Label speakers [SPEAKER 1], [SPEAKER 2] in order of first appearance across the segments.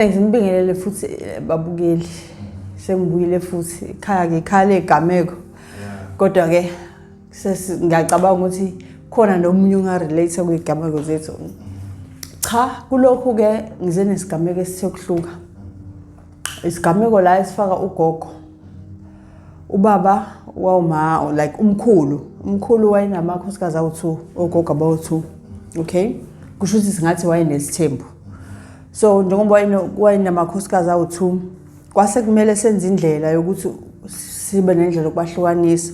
[SPEAKER 1] Nginibingelele futhi babukeli. Sengibuyile futhi ekhaya ke ekhaya legameko. Kodwa ke ngiyacabanga ukuthi khona nomunye ungarelate kwigameko zethu. Cha, kulokhu ke ngize nesigameko esithe kuhluka. Isigameko la esifaka ugogo. Ubaba wawuma like umkhulu, umkhulu wayenamakhosikazi awu-2, ogogo abawu-2. Okay? Kusho ukuthi singathi wayenesithembu. So njengoba wayenamakhosikazi awu-2, kwase kumele senze indlela yokuthi sibe nendlela yokubahlukanisa.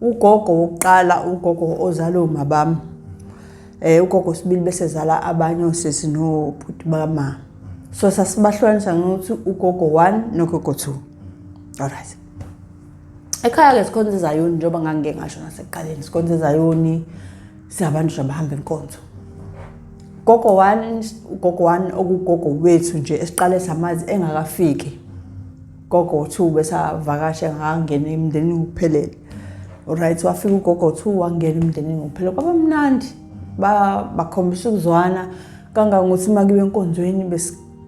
[SPEAKER 1] Ugogo wokuqala, ugogo ozalwa umabami. Ugogo sibili bese zala abanye osisi nobhuti bama. So sasibahlukanisa ngokuthi ugogo 1 nogogo 2. Alright. Ekhaya ke sikhonza eZayoni njengoba ngangike ngasho nasekuqaleni, sikhonza eZayoni, singabantu nje abahamba inkonzo. Gogo 1, ugogo 1 okugogo wethu nje esiqale samazi engakafiki. Gogo 2 besavakasha engakangena emndenini ngokuphelele. Alright, wafika ugogo 2 wangena emndenini ngokuphelele. Kwaba mnandi. Bakhombisa ukuzwana kangangokuthi uma kuyiwa enkonzweni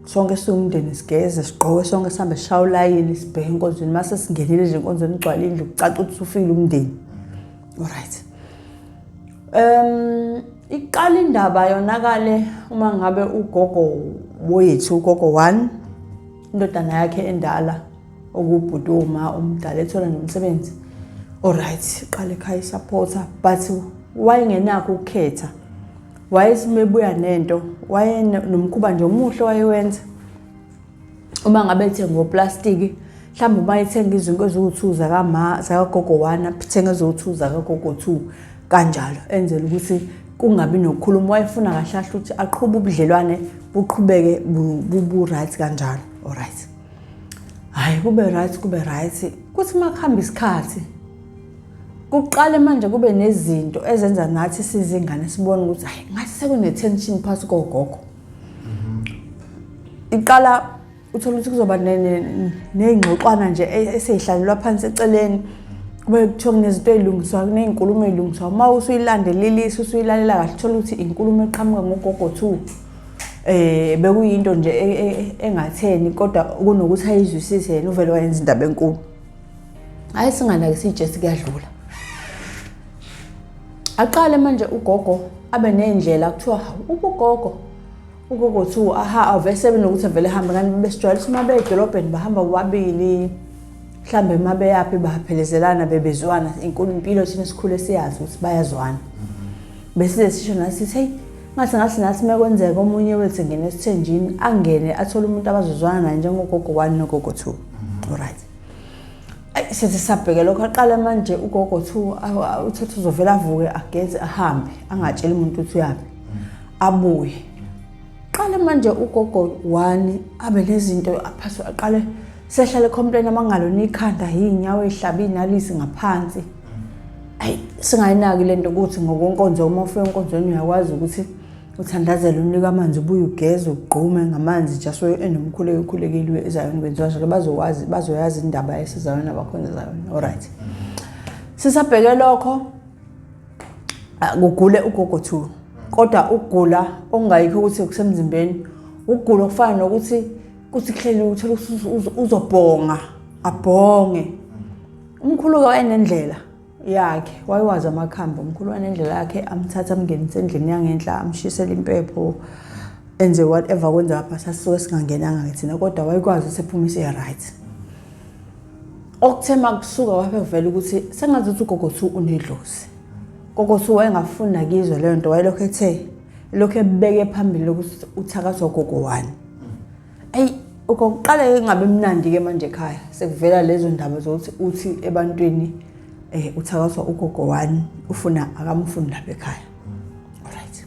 [SPEAKER 1] sonke siwumndeni sigeze sigqoke sonke sihambe sishaye ulayini sibheke enkonzweni. Mase singenile nje enkonzweni igcwale indlu kucaca ukuthi usufikile umndeni. Alright. Iqala indaba yonakale uma ngabe ugogo wethu, ugogo 1, indodana yakhe endala okubhuti uma omdala ethola nomsebenzi. Alright, iqala ekhaya isupporter but wayengenakho ukukhetha. Wayesemebuya nento, wayenomkhuba nje omuhle wayewenza. Uma ngabe ethenga oplastiki, mhlawumbe uma ethenga izinto eziwu-2 zakama zakagogo 1, athenga eziwu-2 zakagogo 2 kanjalo, enzela ukuthi kungabi nokukhuluma. Wayefuna kahle kahle ukuthi aqhube ubudlelwane buqhubeke bu right kanjalo. Alright. Hayi kube right, kube right. Kuthi uma kuhamba isikhathi kuqale manje kube nezinto ezenza nathi sizingane sibone ukuthi hayi ngathi sekune tension phakathi kogogo. Iqala uthola ukuthi kuzoba ney'ngxoxwana nje esey'hlalelwa phansi eceleni, kube kuthiwa kunezinto ey'lungiswayo, kuney'nkulumo ey'lungiswayo. Uma usuyilandelelisa usuyilalela kahle uthola ukuthi inkulumo eqhamuka ngogogo 2 bekuyinto nje engatheni, kodwa kunokuthi ayizwisise yena uvele wayenza indaba enkulu. Hayi singanaki siyijesi kuyadlula. Aqale manje ugogo abe ney'ndlela kuthiwa ubugogo ugogo 2 aha avese benokuthi avele ahambe, kanti besijwayele ukuthi uma beya edolobheni bahamba bobabili, mhlambe uma beyaphi baphelezelana bebezwana. Inkulu impilo thina sikhule siyazi ukuthi bayazwana. Besize sisho nathi sithi hey ngathi ngathi nathi uma kwenzeka omunye wethu engene esithenjini angene athole umuntu abazozwana naye njengogogo 1 nogogo 2. Alright. Ayi sithi sabheke lokho. Aqala manje ugogo 2 uthatha uzovela avuke ageze ahambe angatsheli umuntu ukuthi uyaphi, abuye. Qala manje ugogo 1 abe nezinto aphathwe, aqale sehlale complain amangalona ikhanda, yinyawo ehlaba inalisi ngaphansi. Ayi singayinaki lento ukuthi ngokonkonzo uma ufika enkonzweni uyakwazi ukuthi uthandazele unike amanzi ubuye ugeze ugqume ngamanzi just enomkhuleko ukhulekeliwe eZayoni kwenziwa njalo, bazokwazi bazoyazi indaba esizayoni abakhona eZayoni. Alright, sisabheke lokho kugule ugogo 2, kodwa ukugula okungayikho ukuthi kusemzimbeni, ukugula okufana nokuthi kuthi kuhleli uthola ukuthi uzobhonga abhonge. Umkhulu wayenendlela yakhe, wayewazi amakhambi. Umkhulu wanendlela yakhe, amthatha amngenise endlini yangenhla, amshisele impepho, enze whatever kwenza lapha. Sasisuke singangenanga ke thina, kodwa wayekwazi ukuthi ephume ise-right. Okuthe makusuka wabe kuvela ukuthi sengathi ukuthi ugogo 2 unedlozi. Gogo 2 wayengafuni nakizwe leyo nto, wayelokhu ethe lokhu ebeke phambili ukuthi uthakathwa ugogo 1. Eyi okokuqala engabe mnandi ke manje ekhaya sekuvela lezo ndaba zokuthi uthi ebantwini uthakathwa ugogo 1, ufuna akamfuni lapha ekhaya. Alright.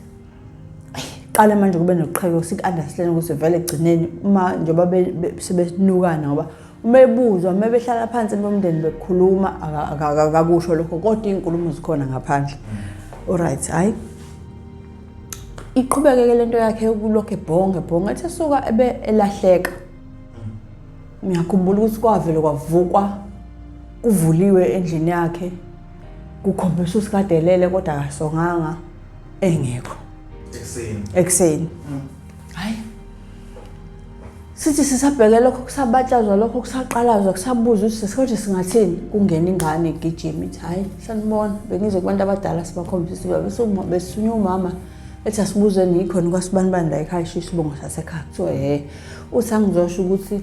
[SPEAKER 1] Qala manje kube noqheko siku-understand ukuthi vele egcineni uma njengoba sebenukana, ngoba uma ebuzwa uma behlala phansi bomndeni bekhuluma akakusho lokho, kodwa iy'nkulumo zikhona ngaphandle. Alright, hhayi iqhubeke ke lento yakhe yokulokhu ebhonge ebhonge, ethi esuka ebe elahleka. Ngiyakhumbula ukuthi kwavele kwavukwa kuvuliwe endlini yakhe, kukhombisa ukuthi kade elele kodwa akasonganga, engekho
[SPEAKER 2] ekuseni
[SPEAKER 1] ekuseni. Hayi Sithi sisabheke lokho kusabatshazwa lokho kusaqalazwa kusabuzwa ukuthi sesikodwa singathini kungena ingane igijima ithi hhayi sanibona bengize kubantu abadala sibakhombisa ukuthi besunya umama ethi asibuzeni yikhona kwasibanibani la ekhaya isho isibongo sasekhaya kuthiwa he uthi angizosho ukuthi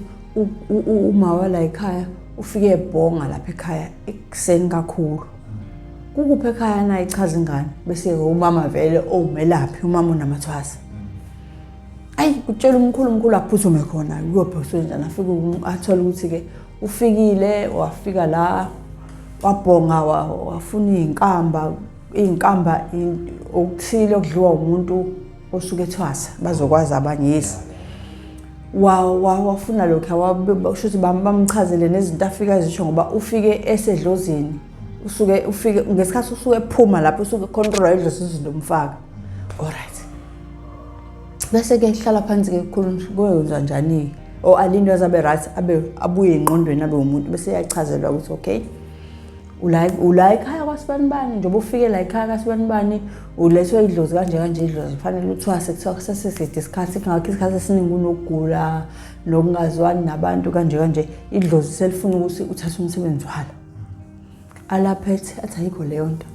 [SPEAKER 1] uma wala ekhaya ufike ebhonga lapha ekhaya ekuseni kakhulu kukuphi ekhaya na ichaza ingane bese umama vele owumelaphi umama unamathwasa ayi kutshela umkhulu umkhulu aphuthume khona kuyobhekiswa njani afike athole ukuthi-ke ufikile wafika la wabhonga wafuna iy'nkamba iy'nkamba okuthile okudliwa umuntu osuke ethwasa bazokwazi abanye yes wafuna lokhu kusho ukuthi bamchazele nezinto afike azisho ngoba ufike esedlozini usuke ufike ngesikhathi usuke ephuma lapho usuke control idlozi izinto umfaka alright bese-ke kuhlala phansi-ke kukhulunywa kuyonza njani-ke or alinde aze abe right abe abuye engqondweni abe umuntu bese yachazelwa ukuthi okay ula ekhaya kwasibanibani njengoba ufike la ekhaya kwasibanibani ulethwe idlozi kanje kanje idlozi kufanele uthwase kuthiwa kuseseside isikhathi kungakho isikhathi esiningi unokugula nokungazwani nabantu kanje kanje idlozi selifuna ukuthi uthathe umsebenzi walo alaphethe athi ayikho leyo nto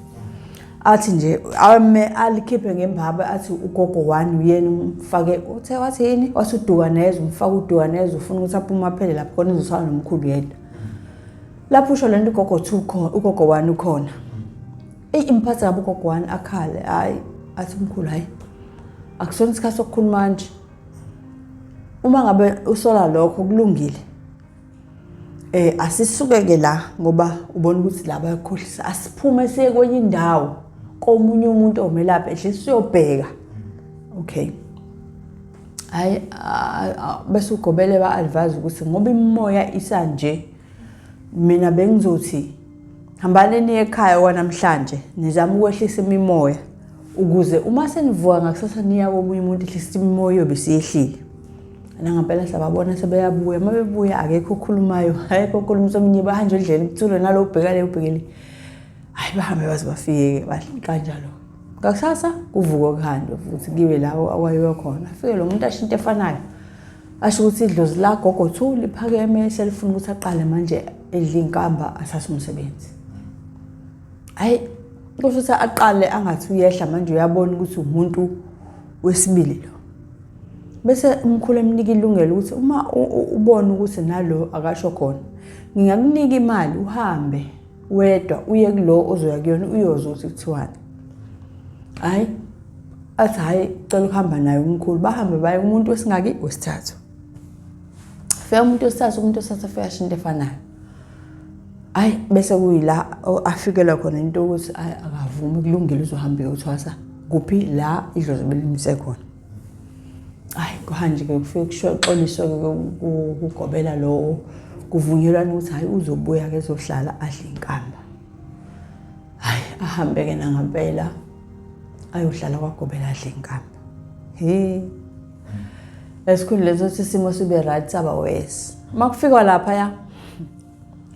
[SPEAKER 1] athi nje ame alikhiphe ngembaba athi ugogo wani uyena umfake uthe wathi yini wathi uduka neze umfake uduka neze ufuna ukuthi aphume aphele lapho khona izosala nomkhulu yedwa lapho usho lento ugogo two khona ugogo wani ukhona eyi imphatha kabi ugogo wani akhale hayi athi umkhulu hayi akusona isikhathi sokukhuluma nje uma ngabe usola lokho kulungile eh asisuke ke la ngoba ubona ukuthi la bayakhohlisa asiphume siye kwenye indawo komunye umuntu omelaphi ehle siyobheka okay hayi bese ugobele ba-advise ukuthi ngoba imimoya isanje mina bengizothi hambani niye ekhaya kwanamhlanje nizame ukwehlisa imimoya ukuze uma senivuka ngakusasa niya komunye umuntu ehlisa imimoya iyobe isiyehlile nangampela sababona sebeyabuya uma bebuya akekho okhulumayo akekho okhuluma omunye bahanjwe endleleni kuthulwe nalo ubheka le ubhekele hayi bahambe baze bafike kanjalo ngakusasa kuvuka kuhanjwe futhi kiwe lawo akwayiwe khona afike lo muntu asho into efanayo asho ukuthi idlozi lagogo thu liphakeme selifuna ukuthi aqale manje edla inkamba athathe umsebenzi hayi kusho ukuthi aqale angathi uyehla manje uyabona ukuthi umuntu wesibili lo bese umkhulu emnika ilungelo ukuthi uma ubona ukuthi nalo akasho khona ngingakunika imali uhambe wedwa uye kulo ozoya kuyona uyozwa ukuthi kuthiwani hayi athi hhayi cela ukuhamba naye umkhulu bahambe baye umuntu wesingaki wesithathu fika umuntu wesithathu umuntu wesithathu afika asho into efanayo hayi bese kuyila afikelwa khona into yokuthi ayi akavumi kulungile uzohamba uyothwasa kuphi la idlozi belimise khona hayi kuhanje-ke kufike kusho xoliswe-ke kugobela lowo kuvunyelwana ukuthi hhayi uzobuya-ke ezohlala adle inkamba hhayi ahambe-ke nangampela ayohlala kwagobela adle inkamba he esikhundleni sokuthi isimo sibe right saba worse uma kufikwa laphaya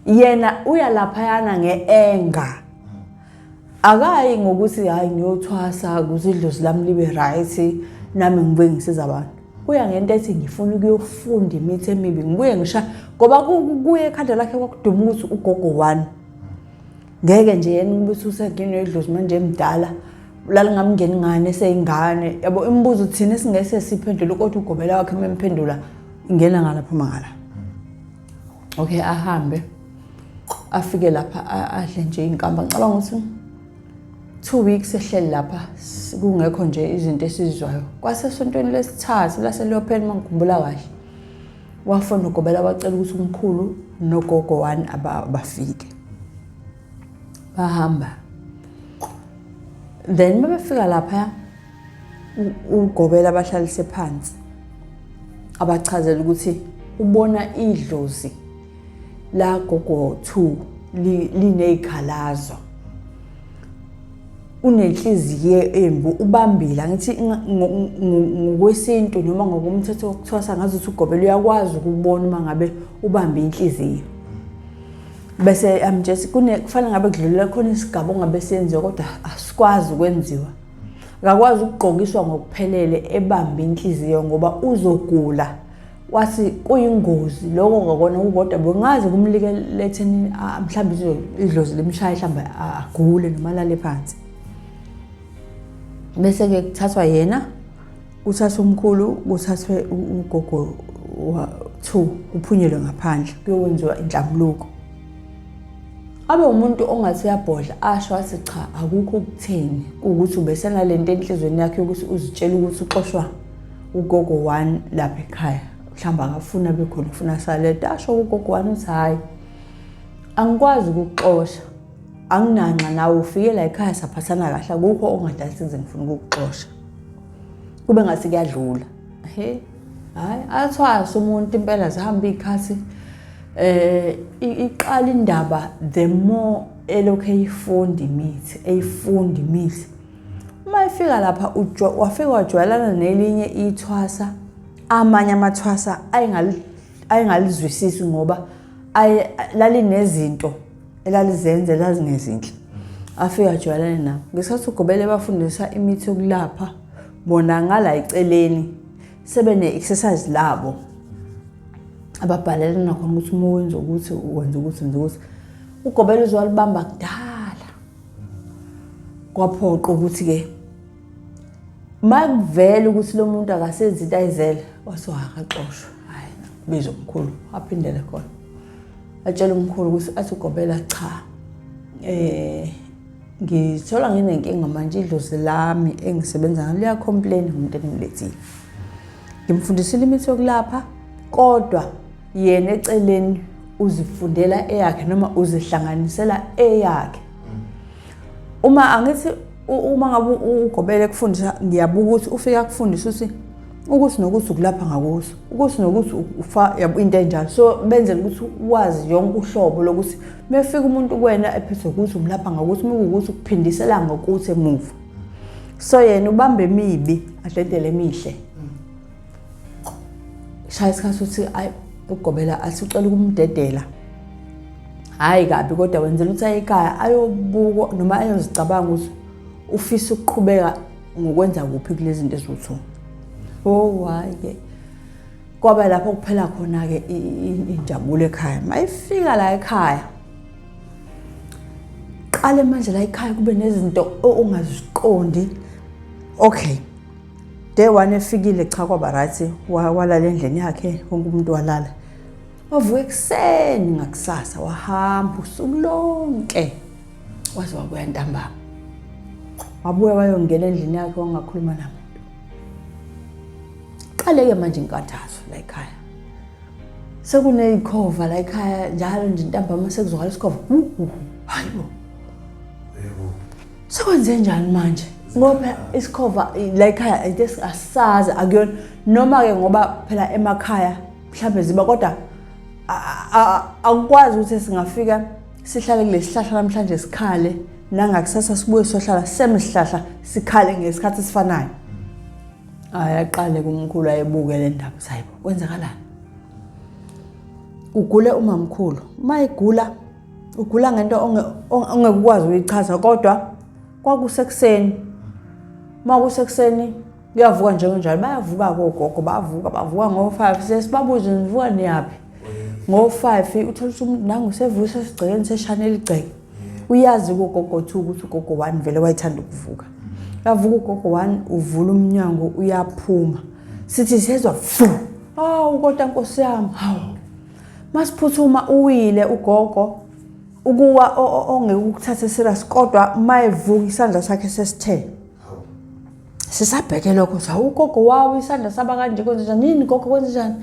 [SPEAKER 1] yena uya laphayana nge-enga akayi ngokuthi hayi ngiyothwasa ukuze idlozi lami libe right nami ngibuye ngisiza abantu uya ngento ethi ngifuna ukuyofunda imithi emibi ngibuye ngisha ngoba kuye ekhanda lakhe kwakuduma ukuthi ugogo one ngeke nje yena ukuthi usengenwe idlozi manje emdala lalingamngeni ngane eseyingane yabo imibuzo thina esingese siphendule kodwa ugobela wakhe memphendula ingena ngalaphuma ngala okay ahambe afike lapha adle nje inkamba ngicabanga ukuthi 2 weeks ehleli lapha kungekho nje izinto esizizwayo kwasesontweni lesithathu lase liyophela uma ngikhumbula kahle wafona ugobela wacela ukuthi umkhulu nogogo wani abafike bahamba then babefika lapha ugobela abahlalise phansi abachazela ukuthi ubona idlozi la gogo 2 linezikhalazo unenhliziyo embi ubambile angithi ngokwesintu noma ngokomthetho wokuthwasa ngazi ukuthi ugobela uyakwazi ukubona uma ngabe ubambe inhliziyo bese amtshela kune kufanele ngabe kudlulela khona isigaba ongabe senziwa kodwa asikwazi ukwenziwa akakwazi ukugqokiswa ngokuphelele ebambe inhliziyo ngoba uzogula. Wathi kuyingozi lokho ngakona kukodwa bengaze kumlike letheni mhlawumbe idlozi limshaye mhlawumbe agule noma alale phansi. Bese-ke kuthathwa yena, kuthathwe umkhulu, kuthathwe ugogo 2 kuphunyelwe ngaphandle kuyokwenziwa inhlambuluko. Abe umuntu ongathi uyabhodla asho athi cha akukho ukutheni ukuthi ubesenalento enhlizweni yakhe yokuthi uzitshela ukuthi uxoshwa ugogo 1 lapha ekhaya mhlawumbe akafuna bekhona ufuna salete asho ugogo 1 uthi hhayi angikwazi ukukuxosha anginanxa nawe ufike la ekhaya saphathana kahle akukho ongadala senze ngifuna ukukuxosha kube ngathi kuyadlula he hayi athwase umuntu impela zihamba iy'khathi iqala indaba the more elokhu eyifunda imithi eyifunda imithi uma efika lapha wafika wajwayelana nelinye ithwasa amanye amathwasa ayengalizwisisi ngoba lalinezinto elalizenza elazingezinhle afike ajwayelane nabo ngesikhathi ugobele bafundisa imithi yokulapha bona ngala eceleni sebene-exercise labo ababhalelana khona ukuthi uma wenza ukuthi wenza ukuthi wenza ukuthi ugobela uzwalibamba kudala kwaphoqa ukuthi-ke makuvele ukuthi lo muntu akasenzi into ayizele wase akaxoshwa hayi biza umkhulu aphindele khona atshela umkhulu ukuthi athi ugobela cha ngithola nginenkinga manje idlozi lami engisebenza ngalo liyacomplain ngomuntu engimlethile ngimfundisile imithi yokulapha kodwa yena eceleni uzifundela eyakhe noma uzihlanganisela eyakhe uma angithi uma ngabe ugobele kufundisa ngiyabuka ukuthi ufika kufundisa ukuthi ukuthi nokuthi ukulapha ngakuso ukuthi nokuthi ufa yabo into enjalo so benzela ukuthi wazi yonke uhlobo lokuthi mefika umuntu kuwena ephethwe ukuthi umlapha ngakuthi uma kuwukuthi ukuphindisela ngokuthi emuva so yena ubambe emibi adedele emihle shaya isikhathi ukuthi ayi ugobela athi ucela ukumdedela hhayi kabi kodwa wenzela ukuthi aye ekhaya ayobuka noma ayozicabanga ukuthi ufisa ukuqhubeka ngokwenza kuphi kulezi zinto eziwu-two. Oh hhayi-ke kwaba lapho kuphela khona-ke injabulo ekhaya. Mayifika la ekhaya qale manje la ekhaya kube nezinto ongaziqondi. Okay, day one efikile cha kwaba right walala endlini yakhe wonke umuntu walala. Wavuka ekuseni ngakusasa wahamba usuku lonke waze wabuya ntambama. Wabuya wayongena endlini yakhe wangakhuluma namuntu. Qale-ke manje inkathazo la ekhaya. Sekuneyikhova la ekhaya njalo nje ntambama sekuzwakala isikhova. Hayi bo. Sekwenze njani manje? Ngoba isikhova la ekhaya into asazi akuyona noma-ke ngoba phela emakhaya mhlawumbe ziba kodwa akukwazi ukuthi singafika sihlale kulesi sihlahla namhlanje sikhale nangakusasa sibuye sohlala same sihlahla sikhale ngesikhathi esifanayo. Hayi aqale kumkhulu ayibuke le ndaba sayibo kwenzakalani? Ugule umamkhulu. Uma egula ugula ngento ongeke ukwazi ukuyichaza kodwa kwakusekuseni. Uma kusekuseni kuyavuka njengonjalo bayavuka kogogo bavuka bavuka ngo-5 sesibabuze nivuka niyaphi ngo-5 uthole ukuthi umuntu nangu sevuka sesigcekeni seshanela igceke uyazi kugogo 2 ukuthi ugogo 1 vele wayethanda ukuvuka yavuka ugogo 1 uvula umnyango uyaphuma sithi sezwa fu hawu kodwa nkosi yami hawu masiphuthuma uwile ugogo ukuwa ongeke ukuthathe serious kodwa mayevuka isandla sakhe sesithe sisabheke lokho sawu ugogo wawo isandla saba kanje kwenze njani yini gogo kwenze njani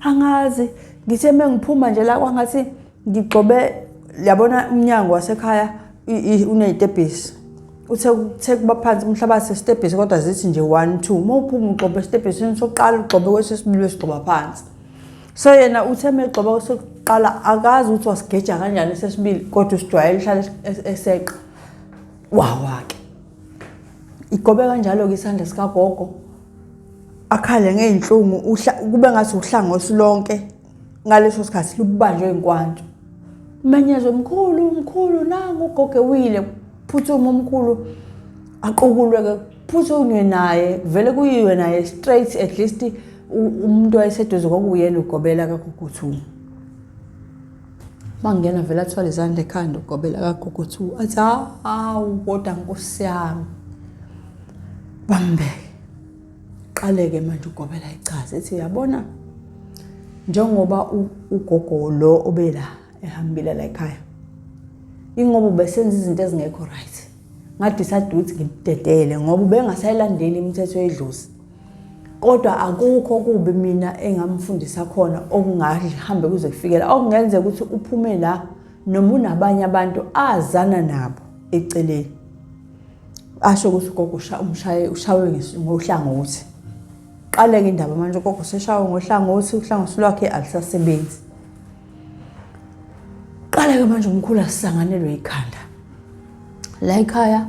[SPEAKER 1] angazi ngithe mengiphuma nje la kwangathi ngigxobe yabona umnyango wasekhaya uney'tebhisi uthe kuthe kuba phansi umhlabathi sesitebhisi kodwa zithi nje 1 2 uma uphuma ugxobe esitebhisini sokuqala ugxobe kwesesibili wesigxoba phansi so yena uthe megxoba kwesokuqala akazi ukuthi wasigeja kanjani esesibili kodwa usijwayele uhlala eseqa wawa-ke igobe kanjalo-ke isandla sikagogo akhale ngey'nhlungu kube ngathi uhlangothi lonke ngaleso sikhathi lubanjwe inkwanto umenyezwe mkhulu mkhulu nangu ugogo ewile phuthume umkhulu aqukulwe-ke phuthunywe naye vele kuyiwe naye straight at least Umuntu wayeseduze kwakuyena ugobela kaGogo 2. Mangena vele athwale izandla ekhanda ugobela kaGogo 2, athi hawu kodwa nkosi yami. Bambeke. Qaleke manje ugobela ichaze ethi yabona njengoba ugogo lo obela ehambile la ekhaya, ingoba ubesenza izinto ezingekho right, ngadecide ukuthi ngimdedele ngoba ubengasayilandeli imithetho yedlozi, kodwa akukho kubi mina engamfundisa khona okungahambe kuze kufikela okungenzeka ukuthi uphume la noma unabanye abantu azana nabo eceleni. Asho ukuthi ugogo umshaye ushawe ngohlangothi. Qaleke indaba manje, ugogo seshawe ngohlangothi, uhlangothi lwakhe alusasebenzi. Qaleke manje umkhulu asisanganelwe ikhanda la ekhaya.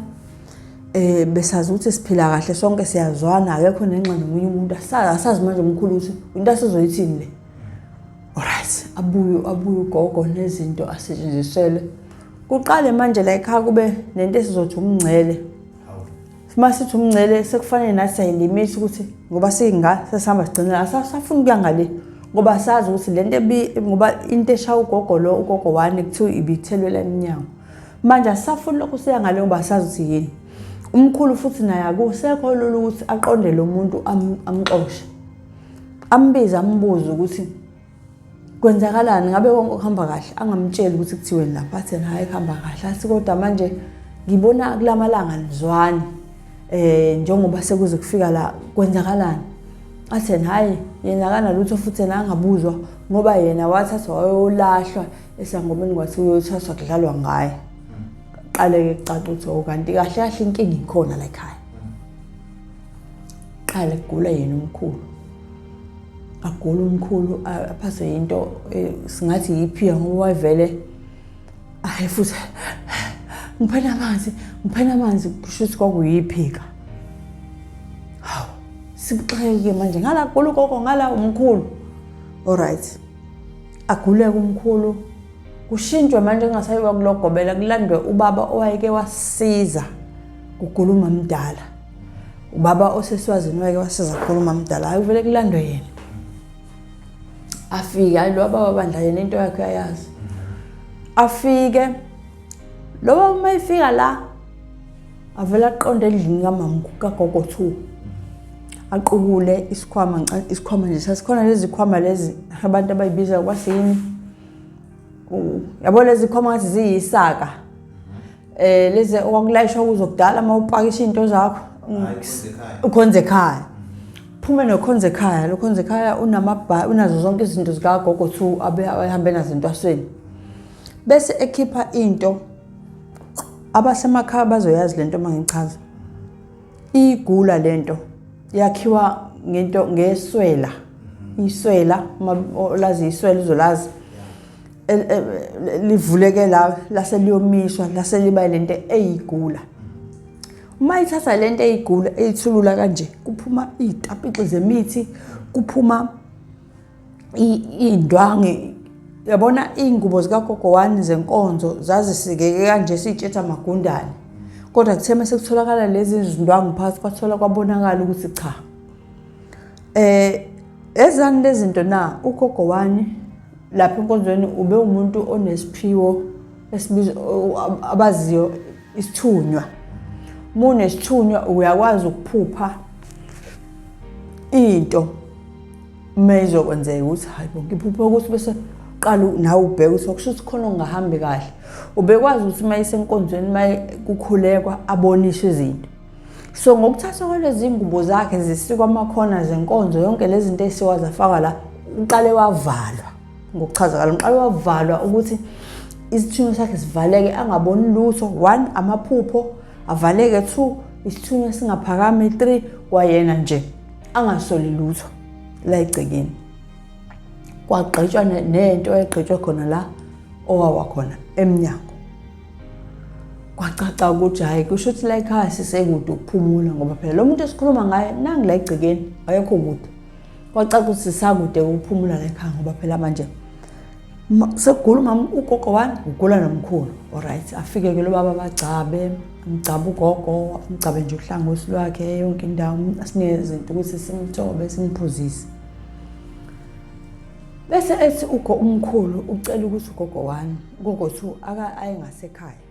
[SPEAKER 1] Besazi ukuthi siphila kahle sonke, siyazwana, akekho nenxa nomunye umuntu. Asazi manje umkhulu ukuthi into asizoyithini le. Alright, abuye ugogo nezinto asetshenziselwe. Kuqale manje la ekhaya kube nento esizothi umngcele. Uma sithi umngcele sekufanele nathi siyayilimisa ukuthi ngoba singa sesihamba sigcina asafuna ukuya ngale, ngoba sazi ukuthi lento ngoba into eshaya ugogo lo, ugogo wani kuthiwa ibithelwela emnyango. Manje asisafuni lokho siya ngale ngoba sazi ukuthi yini. Umkhulu futhi naye akusekho lula ukuthi aqonde lo muntu amxoshe, ambize ambuze ukuthi kwenzakalani, ngabe konke kuhamba kahle. Angamtsheli ukuthi kuthiweni lapha, athi yena hhayi kuhamba kahle, athi kodwa manje ngibona kulamalanga nizwani njengoba sekuze kufika la, kwenzakalani? Athi yena hhayi yena akanalutho, futhi yena angabuzwa ngoba yena wathathwa wayolahlwa esangomeni, kwathi uyothathwa kudlalwa ngaye. Qale-ke kucaca ukuthi oh kanti kahle kahle inkinga ikhona la ekhaya. Qale kugula yena umkhulu, agula umkhulu, aphathwe yinto singathi yiphika ngoba wayevele ayi futhi ngiphena amanzi, ngiphena amanzi, kusho ukuthi kwakuyiphika. Hawu, sikuxakeke manje, ngala kugula ugogo, ngala umkhulu. Alright, aguleke umkhulu, kushintshwe manje kungasayiwa kulogobela, kulandwe ubaba owayeke wasiza kugula umamdala, ubaba oseswazini wayeke wasiza kugula umamdala. Hayi kuvele kulandwe yena, afike. Hayi lo baba bandla yena into yakhe uyayazi. Afike lo baba, uma efika la avele aqonde endlini kamama kagogo 2, aqukule isikhwama. Isikhwama nje sasikhona, lezi khwama lezi abantu abayibiza kwasini, yabo, lezi khwama ngathi ziyisaka, lezi okwakulayishwa kuzo kudala uma upakisha into zakho, ukhonze ekhaya. Phume nokhonze ekhaya lo khonze ekhaya unamabha, unazo zonke izinto zikagogo 2 abe ahambe nazo entwasweni. Bese ekhipha into, abasemakhaya bazoyazi lento uma ngichaza, igula lento yakhiwa ngento ngeswela, iswela uma olazi iswela uzolazi, livuleke la lase liyomiswa lase liba lento eyigula. Uma ithatha lento eyigula eyithulula kanje, kuphuma iy'tapixi zemithi, kuphuma iy'ndwangu, yabona iy'ngubo zikagogo wani zenkonzo zazisikeke kanje siy'tshetha amagundane, kodwa kuthe mase kutholakala lezi zindwangu phakathi kwathola kwabonakala ukuthi cha, ezani lezi zinto na. Ugogo wani lapha enkonzweni ube umuntu onesiphiwo esibizwa abaziyo isithunywa. Uma unesithunywa uyakwazi ukuphupha into uma izokwenzeka, ukuthi hayi bo ngiphuphe ukuthi, bese qala nawe ubheke ukuthi okusho ukuthi khona okungahambi kahle. Ubekwazi ukuthi uma isenkonzweni, uma kukhulekwa, aboniswe izinto. So ngokuthathwa kwalezi ngubo zakhe zisikwa amakhona zenkonzo, yonke lezi zinto ey'sikwa zafakwa la, uqale wavalwa, ngokuchaza kalo uqale wavalwa ukuthi isithunywa sakhe sivaleke, angaboni lutho. One, amaphupho avaleke. Two, isithunywa singaphakami. Three, kwayena nje angasoli lutho la egcekeni. Kwagqitshwa nento egqitshwe khona la owawa khona emnyango, kwacaca ukuthi hhayi kusho ukuthi la ekhaya sisekude ukuphumula, ngoba phela lo muntu esikhuluma ngaye nangu la egcekeni, akekho kude. Kwacaca ukuthi sisakude ukuphumula la ekhaya, ngoba phela manje sekugula umama ugogo wami, ugula nomkhulu. Alright, afike-ke lo baba bagcabe, amgcabe ugogo, amgcabe nje uhlangothi lwakhe yonke indawo, asinike izinto ukuthi simthobe simphuzise. Bese ethi ugo umkhulu ucela ukuthi ugogo 1, ugogo 2 aka aye ngasekhaya.